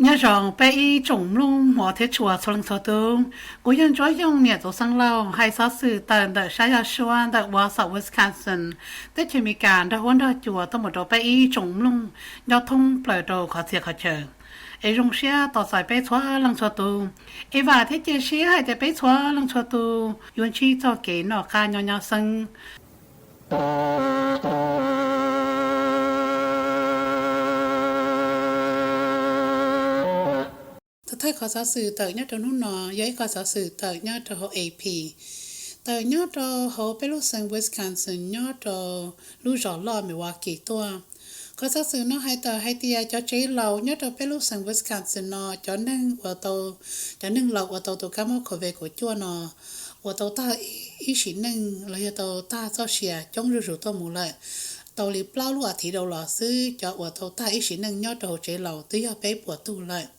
Nyob zoo peb ib tsoom mloog hmov thiab tshua txhua leej txhua tus, kuv yog Ntsuab Yooj niam Txoov Xeeb Lauj hais xov xwm tawm ntawm sab yog suab ntawm Wausau, Wisconsin, teb chaws Amelikas nrog huab nrog cua tuaj mus rau peb ib tsoom mloog nyob thoob plaws rau qhov txhia qhov chaw. Es zoo siab tos txais peb txhua leej txhua tus. Es vam thiab cia siab hais tias peb txhua leej txhua tus yuav ntsib txoj kev noj qab nyob nyob xeeb. Thawj qhov xov xwm tawm nyob rau hnub no yog ib qhov xov xwm tawm nyob rau hauv A P, tawm nyob rau hauv peb lub xeev Wisconsin nyob rau lub zos loj Milwaukee tuaj. Qhov xov xwm no hais tawm hais tias cov tsev laus nyob rau peb lub xeev Wisconsin no cov neeg ua tau, cov neeg laus ua tau tus kab mob COVID kaum cuaj no ua tau tag ib sim neej los yog tau tag txoj sia coob zuj zus tuaj mus lawm. Tau li plaub lub as thiv dhau los xwb cov uas tau tag ib sim neej nyob rau hauv tsev laus twb yog peb puas tug lawm.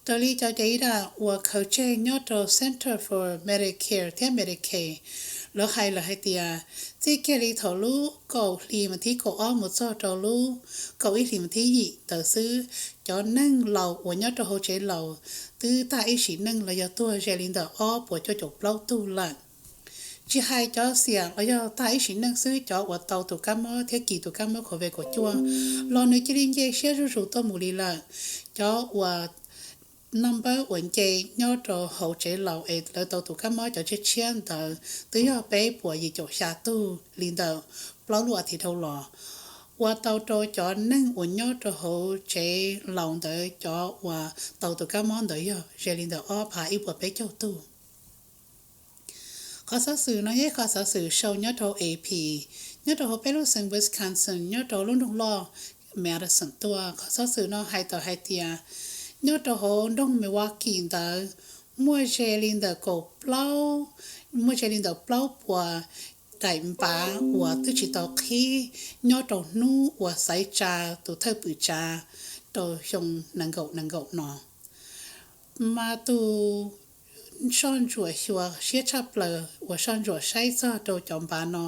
Raws li cov caiv dam uas khaws tseg nyob rau Center for Medicare thiab Medicaid, lawv hais lawm hais tias txij kiag li thaum lub kaum hli mas thib kaum ob mus txog rau lub kaum ib hli mas thib yim ntawd xwb, cov neeg laus uas nyob rau hauv tsev laus twb tag ib sim neej los yog tuag ze li ntawm ob puas cuaj caum plaub tug lawm. Tsis hais cov xiam los yog tag ib sim neej xwb, cov uas tau tus kab mob thiab kis tus kab mob COVID kaum cuaj los nws cia li nce siab zuj zus tuaj mus li lawm. Cov uas naj npawb uas nce nyob rau hauv tsev laus es lawv tau tus kab mob cov tshiab tshiab ntawd twb yog peb puas yim caum xya tug li ntawm plaub lub as thiv dhau los, ua tau rau cov neeg uas nyob rau hauv tsev laus ntawd cov uas tau tus kab mob ntawd yog ze li ntawm ob phav ib puas peb caug tug. Qhov xov xwm no yog ib qhov xov xwm sau nyob rau A P, nyob rau hauv peb lub xeev Wisconsin nyob rau lub nroog loj Madison tuaj. Qhov xov xwm no hais tawm hais tias nyob rau hauv nroog Milwaukee ntawd muaj ze li ntawm kaum plaub, muaj ze li ntawm plaub puas daim npav uas twb tsis tau qhib nyob rau hnub uas xaiv tsa tus thawj pwm tsav rau xyoo nees nkaum nees nkaum no. Mas tus soj ntsuam xyuas siab tshaj plaws uas soj ntsuam saib txog rau cov npav no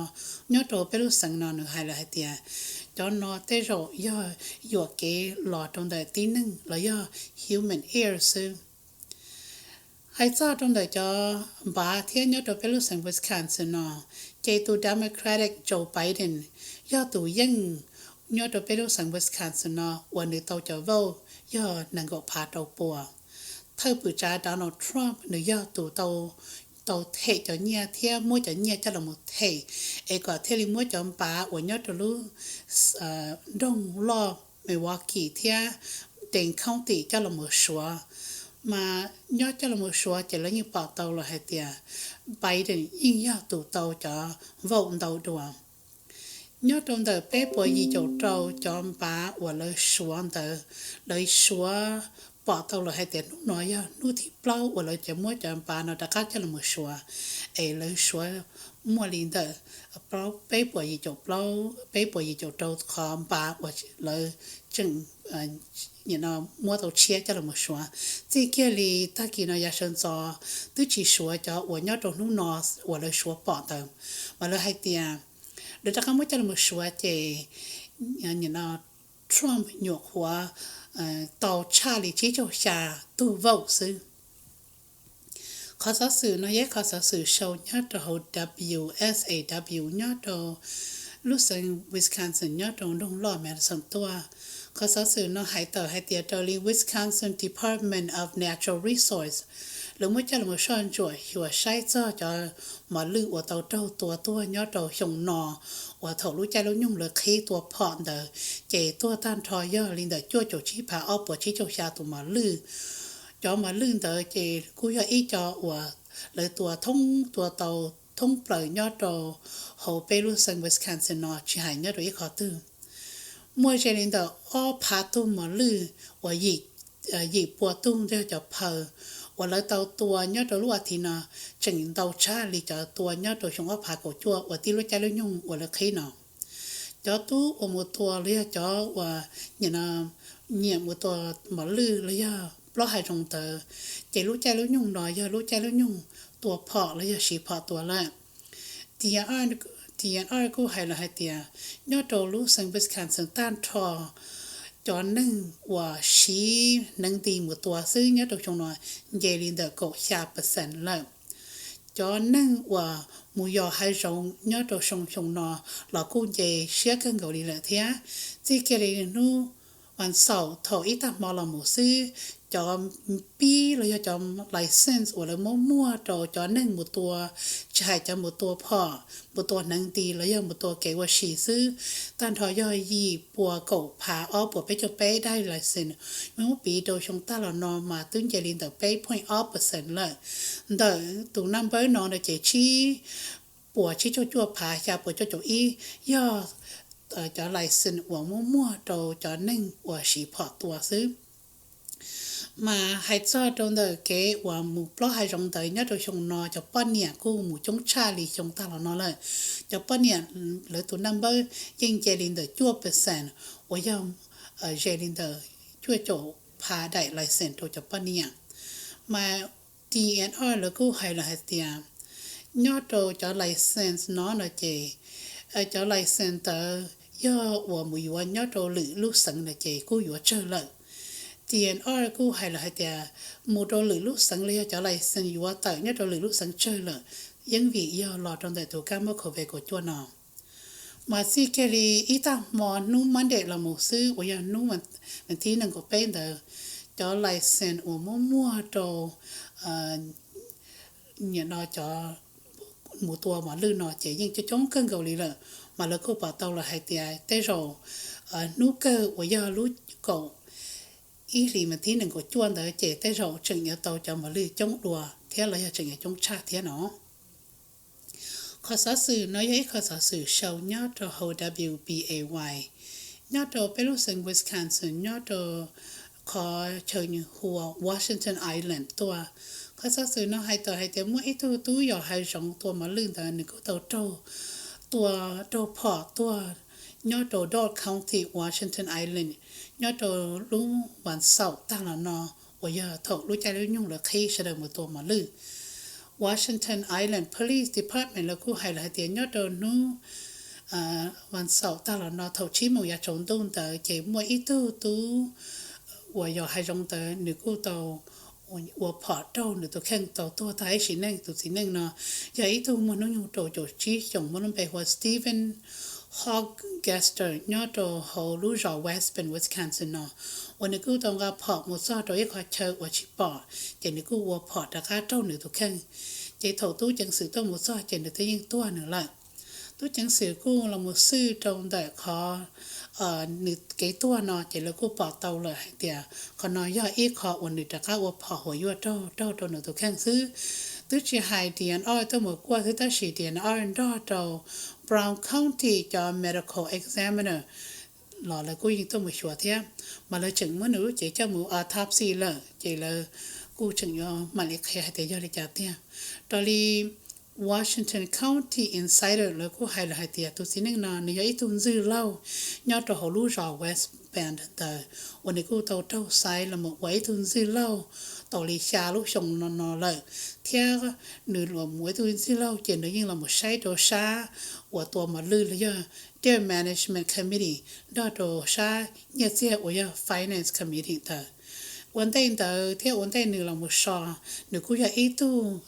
nyob rau peb lub xeev no nws hais lawm hais tias cov no tej zaum yog yuam kev los rau ntawm tib neeg los yog human error xwb. Hais txog rau ntawm cov npav thiab nyob rau peb lub xeev Wisconsin no, ces tus Democratic Joe Biden yog tus yeej nyob rau peb lub xeev Wisconsin no uas nws tau cov vote yog nees nkaum phav rau puas. Thawj pwm tsav Donald Trump nws yog tus tau, tau them cov nyiaj thiab muab cov nyiaj coj los mus them es kom thiaj li muab cov npav uas nyob rau lub nroog loj Milwaukee thiab Dane County coj los mus suav. Mas nyob coj los mus suav ces lawv yeej pom tau los hais tias Biden yeej yog tus tau cov vote ntau dua. Nyob rau ntawm peb puas yim caum rau cov npav uas lawv suav ntawd, lawv suav pom tau los hais tias hnub no yog hnub thib plaub uas lawv cov muab cov npav no rov qab coj los mus suav, es lawv suav muaj li ntawm peb puas yim caum plaub, peb puas yim caum rau qhov npav uas lawv tseem muab tau tshiab coj los mus suav. Txij kiag li tag kis no yav sawv ntxov twb tsis suav cov uas nyob rau hnub no uas lawv suav pom ntawd, mas lawv hais tias lawv rov qab muab coj los mus suav ces Trump nyuam qhuav tau tshaj li tsib caug xya tug vote xwb. Qhov xov xwm no yog ib qhov xov xwm sau nyob rau hauv W S A W nyob rau lub xeev Wisconsin nyob rau nroog loj Madison tuaj. Qhov xov xwm no hais tawm hais tias raws li Wisconsin Department of Natural Resources, lawv muab coj los soj ntsuam xyuas saib txog cov mos lwj uas tau raug tua tuag nyob rau xyoo no uas thaum lub caij lub nyoog lawv qhib tua phom ntawd, ces tuag tag nrho yog li ntawm cuaj caum tsib phav ob puas tsib caug xya tus mos lwj. Cov mos lwj ntawd ces kuj yog ib co uas lawv tua thoob tua tau thoob plaws nyob rau hauv peb lub xeev Wisconsin no tsis hais nyob rau ib qhov twg. Muaj ze li ntawm ob phav tug mos lwj uas yim pua tug ntawm cov phaw uas lawv tau tua nyob rau lub as thiv no tseem ntau tshaj li cov tua nyob rau xyoo ob phav kaum cuaj uas tib lub caij lub nyoog uas lawv qhib no. Cov tub uas mus tua los yog cov uas nyiam mus tua mos lwj los yog plaub hais zoo ntawd, ces lub caij lub nyoog no yog lub caij lub nyoog tua phom los yog siv phom tua lawm. Tiam sis kuj hais lawm hais tias nyob rau lub xeev Wisconsin tag nrho cov neeg uas siv hneev nti mus tua xwb nyob rau xyoo no nce li ntawm kaum xya percent lawm. Cov neeg uas mus yos hav zoov nyob rau xyoo xyoo no los kuj nce siab kawg nkaus li lawm thiab. Txij kiag li hnub vas xaum thaum ib tag hmo los mus xwb, cov pib los yog cov license uas lawv muab muag rau cov neeg mus tua, tsis hais cov mus tua phom, mus tua hneev nti los yog mus tua kev ua si xwb, tag nrho yog yim puas kaum phav ob puas peb caug peb daim license. Muab piv rau xyoo tag los no mas twb nce li ntawm peb point ob percent lawm. Ntawm tus naj npawb no no ces tsib puas tsib caug cuaj phav xya puas cuaj caum ib yog cov license uas muab muag rau cov neeg uas siv phom tua xwb. Mas hais txog rau ntawm kev uas mus plob hav zoov ntawd nyob rau xyoo no cov poj niam kuj mus coob tshaj li xyoo tag los no lawm. Cov poj niam lawv tus naj npawb yeej nce li ntawm cuaj percent uas yog ze li ntawm cuaj caum phav daim license rau cov poj niam. Mas DNR lawv kuj hais lawm hais tias nyob rau cov license no no ces cov license ntawd yog uas mus yuav nyob rau lwm lub xeev no ces kuj yuav tsawg lawm. DNR kuj hais lawm hais tias mus rau lwm lub xeev los yog cov license yuav tawm nyob rau lwm lub xeev tsawg lawm, yeej vim yog los rau ntawm tus kab mob COVID kaum cuaj no. Mas txij kiag li ib tag hmo hnub Monday los mus xwb uas yog hnub vas thib nees nkaum peb ntawd, cov license uas muab muag rau nim no cov mus tua mos lwj no ces yeej coob coob kawg nkaus li lawm. Mas lawv kuj pom tau lawm hais tias tej zaum hnub kawg uas yog lub kaum ib hlis vas thib nees nkaum cuaj ntawd ces tej zaum tseem yuav tau cov mos lwj coob dua thiab los yog tseem yuav coob tshaj thiab no. Qhov xov xwm no yog ib qho xov xwm sau nyob rau hauv WBAY, nyob rau peb lub xeev Wisconsin nyob rau qhov chaw nws hu ua Washington Island tuaj. Qhov xov xwm no hais tawm hais tias muaj ib tug tub yos hav zoov tua mos lwj ntawd nws kuj tau raug, tua, raug phom tuag nyob rau Door County, Washington Island, nyob rau lub vas xaum tag los no uas yog thaum lub caij lub nyoog lawv qhib sawv daws mus tua mos lwj. Washington Island Police Department lawv kuj hais lawm hais tias nyob rau hnub vas xaum tag los no thaum tsib moos yav tsaus ntuj ntawd ces muaj ib tug tub uas yos hav zoov ntawd nws kuj tau ua phom raug nws tus kheej tau tuag tag ib sim neej. Tus txiv neej no yog ib tug muaj hnub nyoog rau caum tsib xyoos muaj lub npe hu ua Stephen Hoggester nyob rau hauv lub zos Waspin, Wisconsin no, uas nws kuj tau nqa phom mus txog rau ib qhov chaw uas tsis pom ces nws kuj ua phom rov qab raug nws tus kheej. Ces thaum tub ceev xwm tuaj mus txog ces nws twb yeej tuag nws lawm. Tub ceev xwm kuj los mus xwj rau ntawm qhov nws kev tuag no ces lawv kuj pom tau lawm hais tias qhov no yog ib qho uas nws rov qab ua phom huam yuaj raug raug rau nws tus kheej xwb. Twb tsis hais DNR tuaj mus kuaj xwb tab sis DNR nrog rau Brown County cov medical examiner los lawv kuj yeej tuaj mus xyuas thiab, mas lawv tseem muab nws lub cev coj mus autopsy lawm ces lawv kuj tseem yuav mam li qhia hais tias yog li cas tiag. Raws li Washington County Insider lawv kuj hais lawm hais tias tus txiv neej no nws yog ib tug ntxwg laug nyob rau hauv lub zos West Bend ntawd uas nws kuj tau raug xaiv los mus ua ib tug ntxwg laug tau li xya lub xyoo no no lawm, thiab nws los mus ua ib tug ntxwg laug ces nws yeej los mus saib rau sab uas tua mos lwj los yog Deer Management Committee nrog rau sab nyiaj txiag uas yog Finance Committee ntawd. Ua ntej ntawd thiab ua ntej nws los mus so, nws kuj yog ib tug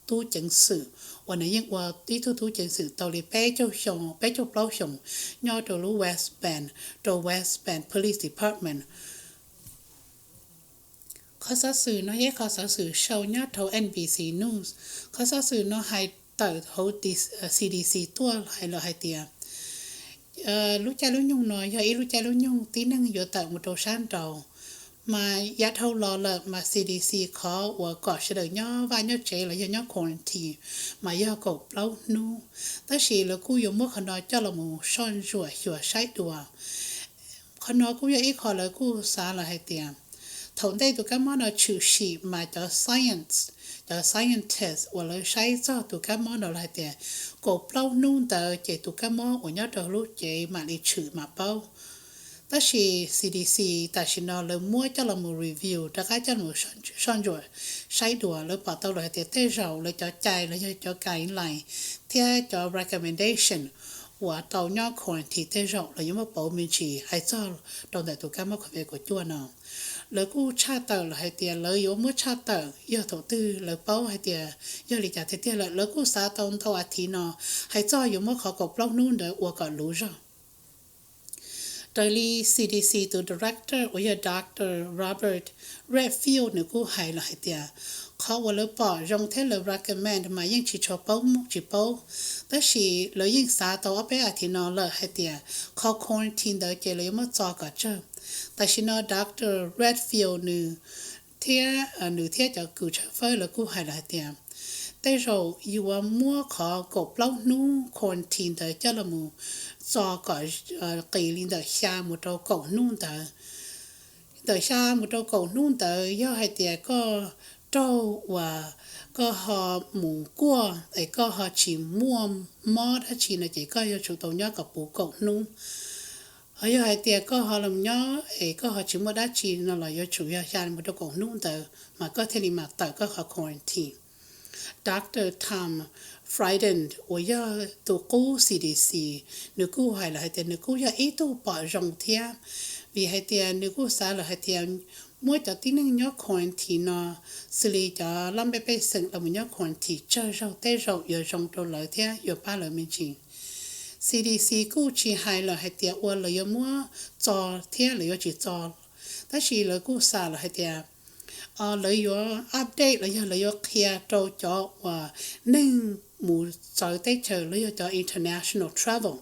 tub ceev xwm uas nws yeej ua ib tug tub ceev xwm tau li peb caug xyoo, peb caug plaub xyoos nyob rau lub West Bend, rau West Bend Police Department. Qhov xov xwm no yog ib qho xov xwm sau nyob rau NBC News. Qhov xov xwm no hais tawm hauv CDC tuaj hais lawm hais tias lub caij lub nyoog no yog ib lub caij lub nyoog tib neeg yuav tawm mus rau sab nraud. Mas yav dhau los lawm mas CDC qhov uas kom sawv daws nyob vaj nyob tsev los yog nyob quarantine mas yog kaum plaub hnub, tab sis lawv kuj yuav muab qhov no coj los mus soj ntsuam xyuas saib dua. Qhov no kuj yog ib qho lawv kuj xav lawm hais tias thaum ntej tus kab mob no tshwm sim mas cov science, cov scientist uas lawv saib txog tus kab mob no lawv hais tias kaum plaub hnub ntawd ces tus kab mob uas nyob rau lub cev mam li tshwm mam paub. Tab sis CDC tam sim no lawv muab coj los mus review rov qab coj los soj ntsuam saib dua, lawv pom tau lawm hais tias tej zaum lawv cov cai los yog cov guideline thiab cov recommendation uas tau nyob quarantine tej zaum los yuav muab pauv me ntsis hais txog rau ntawm tus kab mob covid kaum cuaj no. Lawv kuj tshaj tawm lawm hais tias lawv yuav muab tshaj tawm yog thaum twg lawv paub hais tias yog li cas tiag tiag lawm. Lawv kuj xav tau ntau as thiv no hais txog yuav muab qhov kaum plaub hnub ntawd ua kom luv zog. Raws li C D C tus director uas yog Doctor Robert Redfield nws kuj hais lawm hais tias qhov uas lawv pom zoo thiab lawv recommend mas yeej tsis tshua paub, tsis paub, tab sis lawv yeej xav tau ob peb as thiv no lawm hais tias qhov quarantine ntawd ces lawv yuav muab txo kom tsawg. Tam sim no Doctor Redfield nws thiab nws thiab cov kws tshawb fawb lawv kuj hais lawm hais tias tej zaum yuav muab qhov kaum plaub hnub quarantine ntawd coj los mus txo kom qis li ntawm xya mus rau kaum hnub ntawd. Ntawm xya mus rau kaum hnub ntawd yog hais tias koj raug uas koj ho mus kuaj es koj ho tsis muaj mob dab tsi no ces koj yuav tsum tau nyob kom puv kaum hnub. Ho yog hais tias koj ho los nyob es koj ho tsis muaj dab tsi no los yuav tsum yog xya mus rau kaum hnub ntawd mas koj thiaj li mam tawm koj qhov quarantine. Doctor Tom Frieden uas yog tus qub C D C, nws kuj hais lawm hais tias nws kuj yog ib tug pom zoo thiab, vim hais tias nws kuj xav lawm hais tias muab cov tib neeg nyob quarantine no xws li cov laj mej pej xeem los mus nyob quarantine tsawg zaug tej zaum yuav zoo rau lawv thiab yuav pab lawv me ntsis. C D C kuj tsis hais lawm hais tias ua lawv yuav muab txo thiab lawv yuav tsis txo, tab sis lawv kuj xav lawm hais tias lawv yuav update los yog lawv yuav qhia rau cov uas neeg mus txawv teb chaws los yog cov international travel.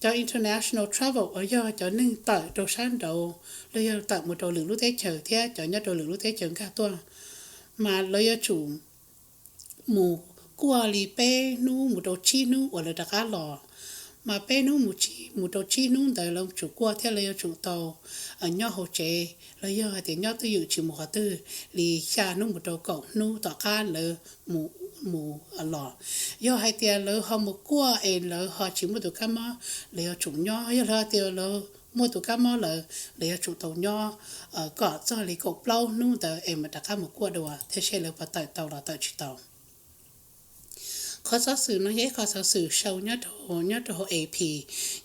Cov international travel uas yog cov neeg tawm rau sab nraud los yog tawm mus rau lwm lub teb chaws thiab cov nyob rau lwm lub teb chaws nkag tuaj, mas lawv yuav tsum mus kuaj li peb hnub mus rau tsib hnub uas lawv rov qab los. Mas peb hnub mus rau tsib hnub ntawd lawv tsum kuaj thiab lawv yuav tsum tau nyob hauv tsev los yog hais tias nyob twj ywm tsis mus qhov twg li xya hnub mus rau kaum hnub tom qab lawv mus los. Yog hais tias lawv ho mus kuaj es lawv ho tsis muaj tus kab mob, lawv yuav tsum nyob. Yog lawv hais tias lawv muaj tus kab mob lawm, lawv yuav tsum tau nyob kom txog li kaum plaub hnub ntawd es mam rov qab mus kuaj dua thiab seb lawv puas tawm tau los tawm tsis tau. Qhov xov xwm no yog ib qho xov xwm sau nyob rau hauv A P,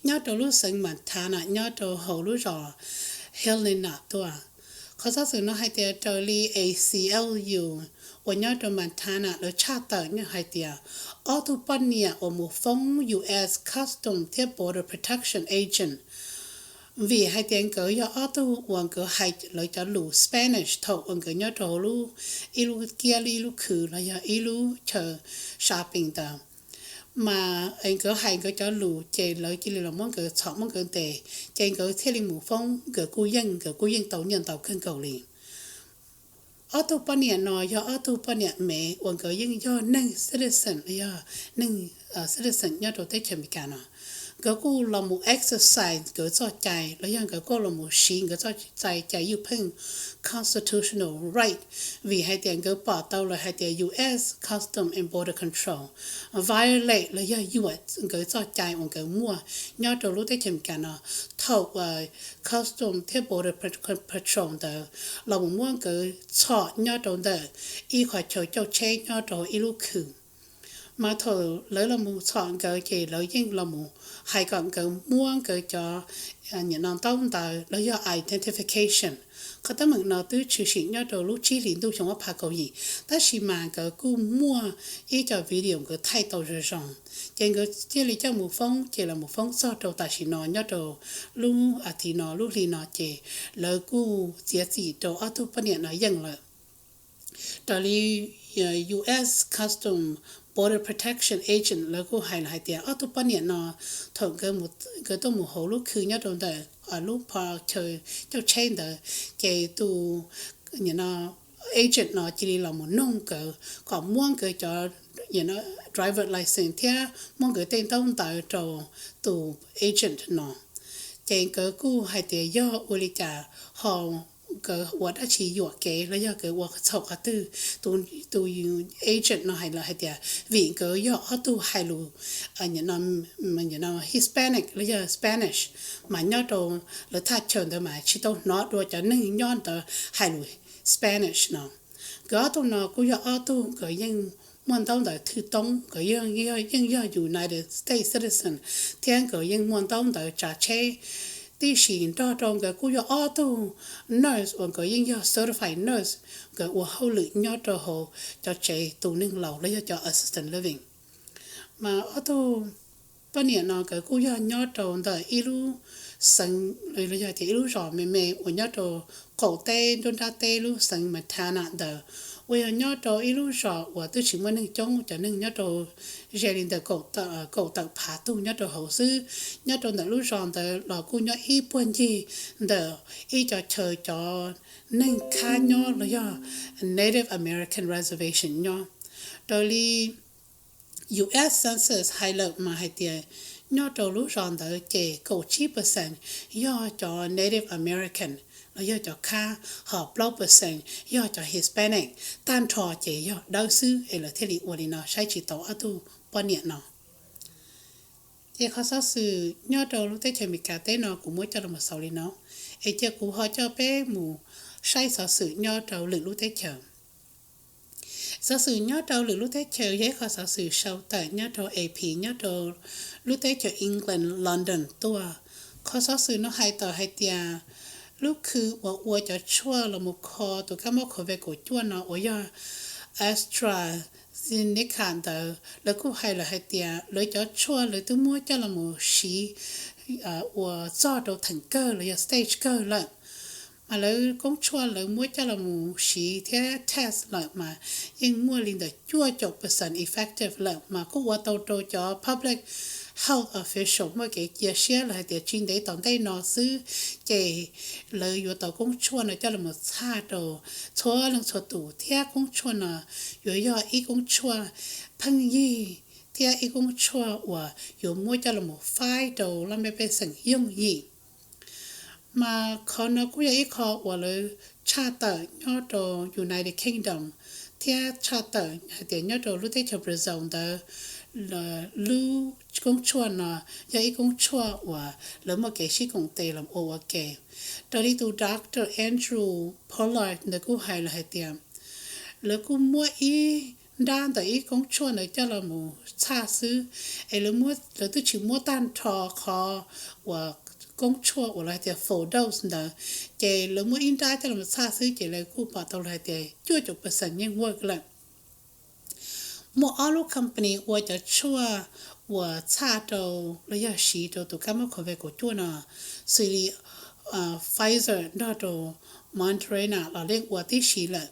nyob rau lub xeev Montana nyob rau hauv lub zos Helena tuaj. Qhov xov xwm no hais tias raws li A C L U uas nyob rau Montana lawv tshaj tawm hais tias ob tug poj niam uas mus foob U S Customs thiab Border Protection Agent, vim hais tias nkawd yog ob tug uas nkawd hais lawv cov lus Spanish thaum uas nkawd nyob rau hauv lub, ib lub kiab ib lub khw los yog ib lub chaw shopping ntawd. Mas nkawd hais nkawd cov lus ces lawv cia li los muab nkawd txhom muab nkawd ntes, ces nkawd thiaj li mus foob, nkawd kuj yeej, nkawd kuj yeej tau nyiaj ntau kawg nkaus li. Ob tug poj niam no yog ob tug poj niam Mev uas nkawd yeej yog neeg citizen los yog neeg citizen nyob rau teb chaws Amelikas no. Nkawd kuj los mus exercise nkawd txoj cai los yog nkawd kuj los mus siv nkawd txoj cai cai ywj pheej, constitutional right, vim hais tias nkawd pom tau lawm hais tias U S Customs and Border Control violate los yog yuam nkawd txoj cai uas nkawd muaj nyob rau lub teb chaws Amelikas no. Thaum uas Customs thiab Border Patrol ntawd los mus muab nkawd txhom nyob rau ntawm ib qhov chaw cauj tsheb nyob rau ib lub khw, mas thaum lawv los mus txhom nkawd ces lawv yeej los mus hais kom nkawd muab nkawd cov nim no ntaub ntawv los yog identification. Qhov teeb meem no twb tshwm sim nyob rau lub tsib hlis ntuj xyoo ob phav kaum yim, tab sis mas nkawd kuj muaj ib co video nkawd thaij tau zoo zoo, ces nkawd thiaj li coj mus foob, ces los mus foob txog rau tam sim no nyob rau lub as thiv no lub hli no ces lawv kuj txiav txim rau ob tug poj niam no yeej lawm. Raws li U S Customs Border Protection Agent lawv kuj hais lawm hais tias ob tug poj niam no thaum nkawd tuaj mus hauv lub khw nyob rau ntawm lub pho chaw cauj tsheb ntawd, ces tus agent no cia li los mus noog nkawd kom muab nkawd cov driver license thiab muab nkawd tej ntaub ntawv rau tus agent no. Ces nkawd kuj hais tias yog ua li cas ho nkawd ua dab tsi yuam kev los yog nkawd ua txhaum qhov twg, tus agent no hais lawm hais tias vim nkawd yog ob tug hais lus Hispanic los yog Spanish, mas nyob rau lawv thaj chaw ntawd mas tsis tau hnov dua cov neeg nyob ntawd hais lus Spanish no. Nkawd ob tug no kuj yog ob tug nkawd yeej muaj ntaub ntawv thwj toob, nkawd yeej yog United States citizen, thiab nkawd yeej muaj ntaub ntawv tsav tsheb. Tib si nrog rau nkawd kuj yog ob tug nurse uas nkawd yeej yog certified nurse, nkawd ua hauj lwm nyob rau hauv cov tsev tu neeg laus los yog cov assisted living. Mas ob tug poj niam no nkawd kuj yog nyob rau ntawm ib lub xeev los yog tias ib lub zos me me uas nyob rau qaum teb nruab nrab teb lub xeev Montana ntawd, uas yog nyob rau ib lub zos uas twb tsis muaj neeg coob, cov neeg nyob rau ze li ntawm kaum tawm phav tug nyob rau hauv xwb. Nyob rau ntawm lub zos ntawd los kuj nyob ib puag ncig ntawm ib co chaw cov neeg khab nyob los yog Native American reservation nyob. Raws li U S Census hais lawm mas hais tias nyob rau lub zos ntawd ces kaum tsib percent yog cov Native American los yog cov khab, ho plaub percent yog cov Hispanic, tag nrho ces yog dawb xwb es lawv thiaj li ua li no saib tsis taus ob tug poj niam no. Ces qhov xov xwm nyob rau lub teb chaws Amelikas teb no kuv muab coj los xaus li no, es cia kuv ho coj peb mus saib xov xwm nyob rau lwm lub teb chaws. Xov xwm nyob rau lwm lub teb chaws yog ib qho xov xwm sau tawm nyob rau A P nyob rau lub teb chaws England London tuaj. Qhov xov xwm no hais tawm hais tias lub khw uas ua cov tshuaj los mus kho tus kab mob COVID kaum cuaj no uas yog AstraZeneca ntawd lawv kuj hais lawm hais tias lawv cov tshuaj lawv twb muab coj los mus siv uas txog rau theem kawg los yog stage kawg lawm. Mas lawv koob tshuaj lawv muab coj los mus siv thiab test lawm mas yeej muaj li ntawm cuaj caum percent effective lawm, mas kuj ua tau rau cov public health official muaj kev cia siab lawm hais tias tsis ntev tom ntej no xwb ces lawv yuav tau koob tshuaj no coj los mus txhaj rau txhua leej txhua tus, thiab koob tshuaj no yuav yog ib koob tshuaj pheej yig thiab ib koob tshuaj uas yuav muab coj los mus faib rau laj mej pej xeem yooj yim. Mas qhov no kuj yog ib qho uas lawv tshaj tawm nyob rau United Kingdom thiab tshaj tawm hais tias nyob rau lub teb chaws Brazil ntawd, lub koob tshuaj no yog ib koob tshuaj uas lawv muaj kev sib koom tes los ua ua ke. Raws li tus Doctor Andrew Pollard ntawd kuj hais lawm hais tias lawv kuj muab ib nrab ntawm ib koob tshuaj ntawd coj los mus txhaj xwb, es lawv twb tsis muab tag nrho qhov uas koob tshuaj uas lawv hais tias full dose ntawd, ces lawv muab ib nrab coj los mus txhaj xwb ces lawv kuj pom tau lawm hais tias cuaj caum percent yeej work lawm. Muaj ob lub company ua cov tshuaj uas txhaj rau los yog siv rau tus kab mob COVID kaum cuaj no, xws li Pfizer nrog rau Moderna los yeej ua tib si lawm.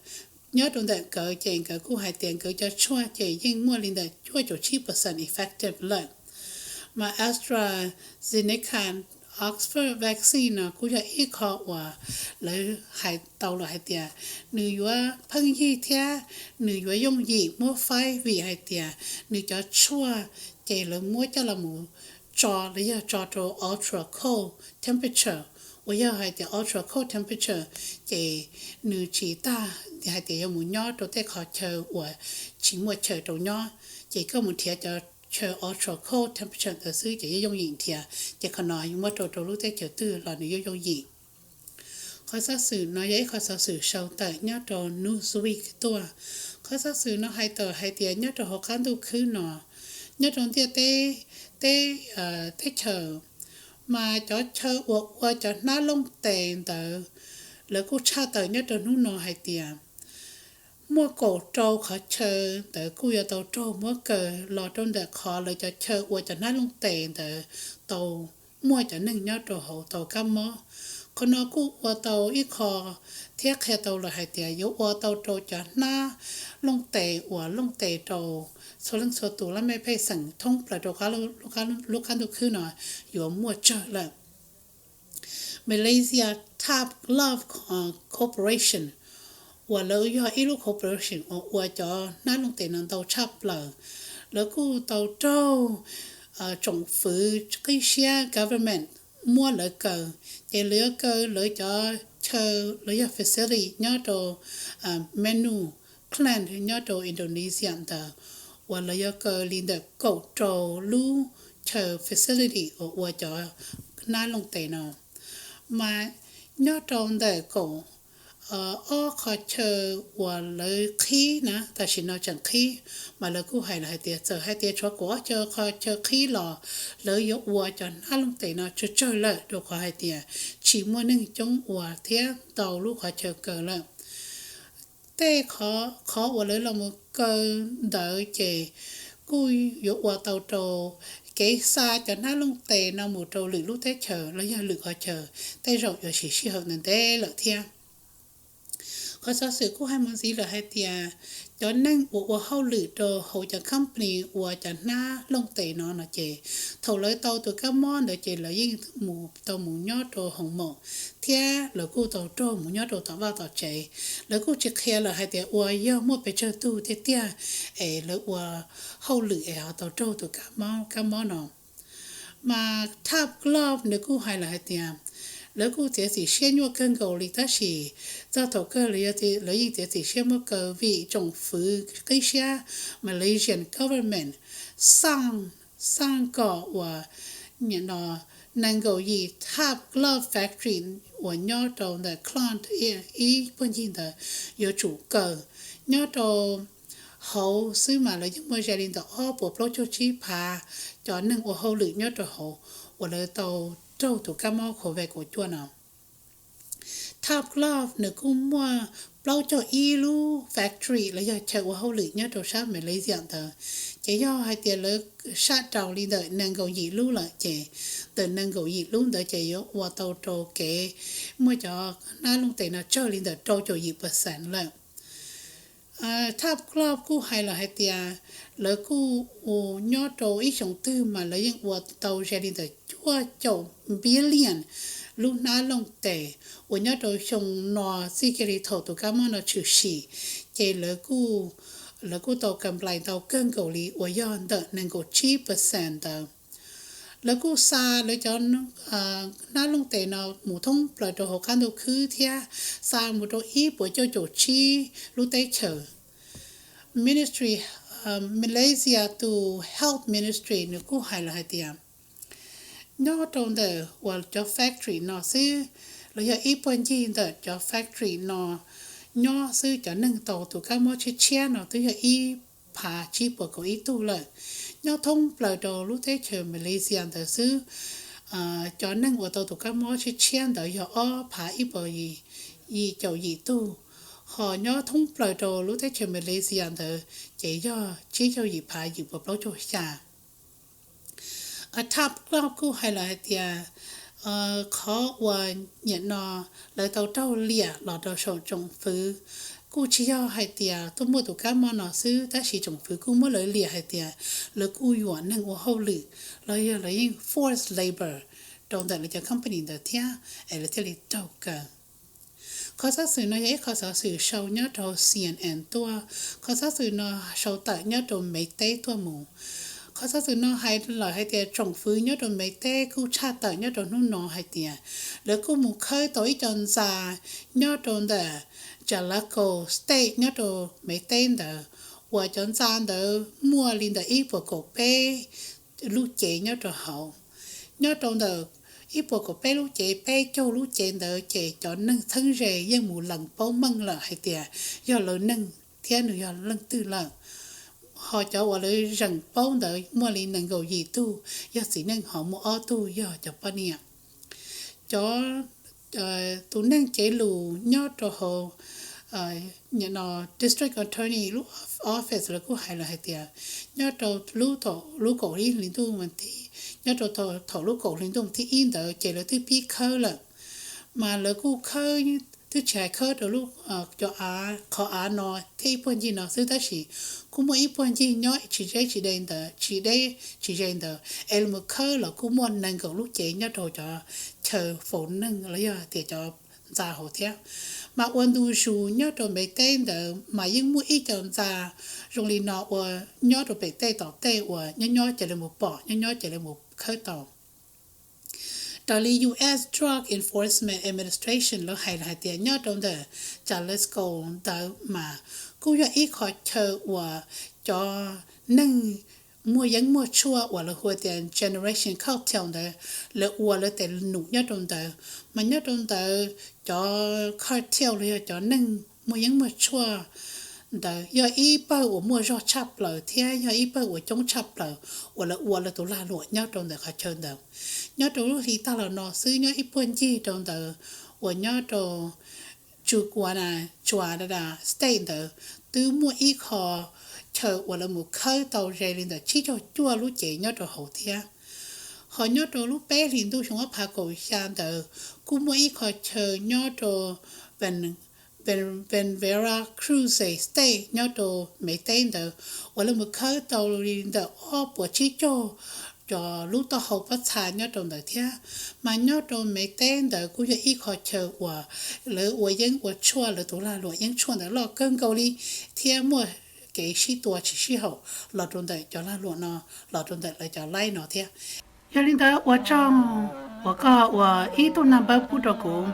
Nyob rau ntawm nkawd ces nkawd kuj hais tias nkawd cov tshuaj ces yeej muaj li ntawm cuaj caum tsib percent effective lawm. Mas AstraZeneca Oxford vaccine no kuj yog ib qho uas lawv hais tau lawm hais tias nws yuav pheej yig thiab nws yuav yooj yim muab faib vim hais tias nws cov tshuaj ces lawv muab coj los mus tso los yog tso rau ultra cold temperature, uas yog hais tias ultra cold temperature ces nws tsis tas hais tias yuav mus nyob rau tej qhov chaw uas tsis muaj chaw rau nyob, ces koj mus nrhiav cov chaw ultra cold temperature ntawd xwb ces yeej yooj yim nrhiav, ces qhov no yuav muab rau rau lub teb chaws twg los nws yeej yooj yim. Qhov xov xwm no yog ib qho xov xwm sau tawm nyob rau Newsweek tuaj. Qhov xov xwm no hais tawm hais tias nyob rau hauv qab ntuj khwb no, nyob rau ntiaj teb, teb, teb chaws, mas cov chaw uas ua cov hnab looj tes ntawd, lawv kuj tshaj tawm nyob rau hnub no hais tias muaj kaum rau qhov chaw ntawd kuj yuav tau raug muab kaw los rau ntawm qhov lawv cov chaw ua cov hnab looj tes ntawd tau muaj cov neeg nyob rau hauv tau kab mob. Qhov no kuj ua tau ib qho thiab qhia tau lawm hais tias yuav ua tau rau cov hnab looj tes uas looj tes rau txhua leej txhua tus laj mej pej xeem thoob plaws rau lub qab ntuj khwb no yuav muaj tsawg lawm. Malaysia Tap Glove Corporation uas lawv yog ib lub corporation uas ua cov hnab looj tes no ntau tshaj plaws, lawv kuj tau raug tsoom fwv qib siab government muab lawv kaw, ces lawv yuav kaw lawv cov chaw los yog facility nyob rau Menu Klang nyob rau Indonesia ntawd, uas lawv yuav kaw li ntawm kaum rau lub chaw facility uas ua cov hnab looj tes no. Mas nyob rau ntawm kaum ob qhov chaw uas lawv qhib na, tam sim no tseem qhib, mas lawv kuj hais lawm hais tias txawm hais tias tshuav kaum ob qhov chaw qhib los lawv yuav ua cov hnab looj tes no tsawg tsawg lawm rau qhov hais tias tsis muaj neeg coob ua thiab ntau lub qhov chaw kaw lawm. Tej qhov uas lawv los mus kaw ntawd ces kuj yuav ua tau rau kev xa cov hnab looj tes no mus rau lwm lub teb chaws los yog lwm qhov chaw tej zaum yuav siv sij hawm ntev ntev lawm thiab. Qhov xov xwm kuj hais mus ntxiv lawm hais tias cov neeg uas ua hauj lwm rau hauv cov company ua cov hnab looj tes no no ces thaum lawv tau tus kab mob ntawd ces lawv yeej mus tau mus nyob rau hoos maum thiab lawv kuj tau raug mus nyob rau tom vaj tom tsev. Lawv kuj tsis qhia lawm hais tias ua yog muaj pes tsawg tug tiag tiag es lawv ua hauj lwm es ho tau raug tus kab mob no. Mas Top Glove nws kuj hais lawm hais tias lawv kuj txiav txim siab nyuaj kawg nkaus li tab sis txog thaum kawg lawv yeej txiav txim siab muab kaw vim tsoom fwv qib siab Malaysian government xaj kom uas nees nkaum yim Top Glove factory uas nyob rau ntawm Khlon ib puag ncig ntawd yuav tsum kaw. Nyob rau hauv xwb mas lawv yeej muaj ze li ntawm ob puas plaub caug tsib phav cov neeg ua hauj lwm nyob rau hauv uas lawv tau raug tus kab mob COVID kaum cuaj no. Top Glove nws kuj muaj plaub caug ib lub factory los yog chaw ua hauj lwm nyob rau sab Malaysia ntawd, ces yog hais tias lawv shutdown li ntawm nees nkaum yim lub lawm ces ntawm nees nkaum yim lub ntawd ces yuav ua tau rau kev muaj cov hnab looj tes no tsawg li ntawm rau caum yim percent lawm. Top Glove kuj hais lawm hais tias lawv kuj ua nyob rau ib xyoos twg mas lawv yeej ua tau ze li ntawm cuaj caum billion lub hnab looj tes uas nyob rau xyoo no txij kiag li thaum tus kab mob no tshwm sim, ces lawv kuj tau kam nplais ntau kawg nkaus li uas yog ntawm nees nkaum tsib percent ntawd. Lawv kuj xa lawv cov hnab looj tes no mus thoob plaws rau hauv qab ntuj khwb thiab xa mus rau ib puas cuaj caum tsib lub teb chaws. Ministry, Malaysia tus Health Ministry nws kuj hais lawm hais tias nyob rau ntawm uas cov factory no xwb los yog ib puag ncig ntawm cov factory no nyob xwb cov neeg tau tus kab mob tshiab tshiab no twb yog ib phav tsib puas kaum ib tug lawm. Nyob thoob plaws rau lub teb chaws Malaysia ntawd xwb, cov neeg uas tau tus kab mob tshiab tshiab ntawd yog ob phav ib puas yim caum yim tug, ho nyob thoob plaws rau lub teb chaws Malaysia ntawd ces yog tsib caug yim phav yim puas plaub caug xya. Top Glove kuj hais lawm hais tias qhov uas niam no lawv tau raug liam los rau saum tsoom fwv kuj tsis yog hais tias tuaj muaj tus kab mob no xwb, tab sis tsoom fwv kuj muab lawv liam hais tias lawv kuj yuam neeg ua hauj lwm los yog lawv yeej forced labor rau ntawm lawv cov company ntawd thiab es lawv thiaj li raug kaw. Qhov xov xwm no yog ib qhov xov xwm sau nyob rau CNN tuaj. Qhov xov xwm no sau tawm nyob rau Mev Teb tuaj mus. Qhov xov xwm no hais lawm hais tias tsoom fwv nyob rau Mev Teb kuj tshaj tawm nyob rau hnub no hais tias lawv kuj mus khawb tau ib co ntxa nyob rau ntawm Jalalakot State nyob rau Mev Teb ntawd, uas cov ntxa ntawd muaj li ntawm ib puas kaum peb lub cev nyob rau hauv. Nyob rau ntawm ib puas kaum peb lub cev, peb caug lub cev ntawd ces cov neeg txheeb ze yeej mus lees paub meej lawm hais tias yog lawv neeg thiab nws yog leej twg lawm. Ho cov uas lawv zeem paub ntawd muaj li nees nkaum yim tug yog txiv neej, ho muaj ob tug yog cov poj niam. Cov tus neeg cev lus nyob rau hauv District Attorney lub office lawv kuj hais lawm hais tias nyob rau lub kaum ib hli ntuj, nyob rau thaum lub kaum hli ntuj thib ib ntawd ces lawv twb pib khawb lawm, mas lawv kuj khawb, twb tsis hais khawb rau lub, cov av, qhov av no thiab ib puag ncig no xwb, tab sis kuj muaj ib puag ncig nyob tsis deb tsis de ntawd, tsis deb tsis ze ntawd es lawv mus khawb los kuj muaj nees nkaum lub cev nyob rau cov chaw faus neeg los yog tias cov ntxa hauv thiab. Mas ua ntu zus nyob rau Mev Teb ntawd mas yeej muaj ib co ntxa zoo li no uas nyob rau pem tej tom tej uas nyob nyob ces lawv mus pom, nyob nyob ces lawv mus khawb tau. Raws li U S Drug Enforcement Administration lawv hais lawm hais tias nyob rau ntawm Jalalakot ntawd mas kuj yog ib qhov chaw uas cov neeg muaj yeeb muaj tshuaj uas lawv hu tias generation cartel ntawd, lawv ua lawv tes num nyob rau ntawd. Mas nyob rau ntawd cov cartel los yog cov neeg muaj yeeb muaj tshuaj ntawd yog ib pawg uas muaj zog tshaj plaws thiab yog ib pawg uas coob tshaj plaws uas lawv ua lawv tus lag luam nyob rau ntawm qhov chaw ntawd. Nyob rau lub hli tag los no xwb nyob ib puag ncig rau ntawd uas nyob rau Juana, Juana State ntawd twb muaj ib qho chaw uas lawv mus khawb tau ze li ntawm tsib caug cuaj lub cev nyob rau hauv thiab. Ho nyob rau lub peb hlis ntuj xyoo ob phav kaum xya ntawd kuj muaj ib qho chaw nyob rau Ventura Cruz State nyob rau Mev Teb ntawd uas lawv mus khawb tau li ntawm ob puas tsib caug cov lub taub hau pob txha nyob rau ntawd thiab. Mas nyob rau Mev Teb ntawd kuj yog ib qho chaw uas lawv ua yeeb ua tshuaj, lawv tus lag luam yeeb tshuaj ntawd loj kawg nkaus li thiab muaj kev sib tua tsis sib haum los rau ntawm cov lag luam no, los rau ntawm lawv cov laib no thiab. Yog li ntawd ua tsaug uas koj ua ib tug naj npawb pub rau kuv,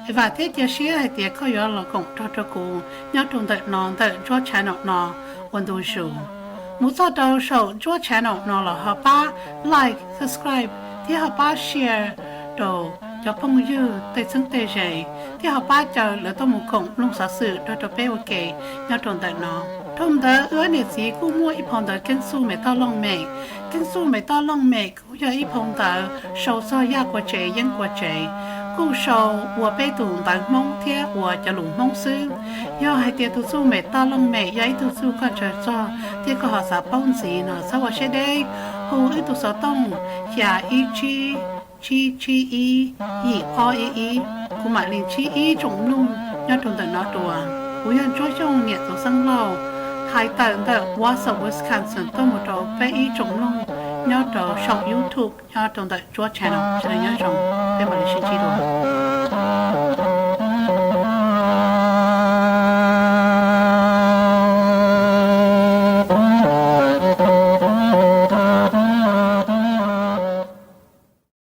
es vam thiab cia siab hais tias koj yuav los koom nrog rau kuv nyob rau ntawm no ntawm Ntsuab channel no ua ntu zus. Mus txog rau saum Ntsuab channel no los ho pab like, subscribe thiab ho pab share rau cov phooj ywg tej txheeb tej ze, thiab ho pab caw lawv tuaj mus koom mloog xov xwm nrog rau peb ua ke nyob rau ntawm no. Dhau ntawd wb niam txiv kuj muaj ib phau ntawv Keeb Txuj Mem Toj Looj Mem. Keeb Txuj Mem Toj Looj Mem kuj yog ib phau ntawv sau txog yaj kua tsev yeeb kua tsev, kuj sau ua peb tus ntawv Hmoob thiab ua cov lus Hmoob xwb. Yog hais tias tus txuj Mem Toj Looj Mem yog ib tug txuj koj ntshaw txog thiab koj ho xav paub ntxiv no txhob ua siab deb, hu wb tus xov tooj xya ib tsib tsib tsib ib yim ob ib ib, kuv mam li ntsib ib tsoom mloog nyob rau ntawm no dua. Kuv yog Ntsuab Xyooj niam txiv xeeb lauj, hais tawm ntawm Wausau, Wisconsin tuaj mus rau peb ib tsoom mloog nyob rau saum YouTube nyob rau ntawm Ntsuab channel, sawv daws nyob zoo, peb mam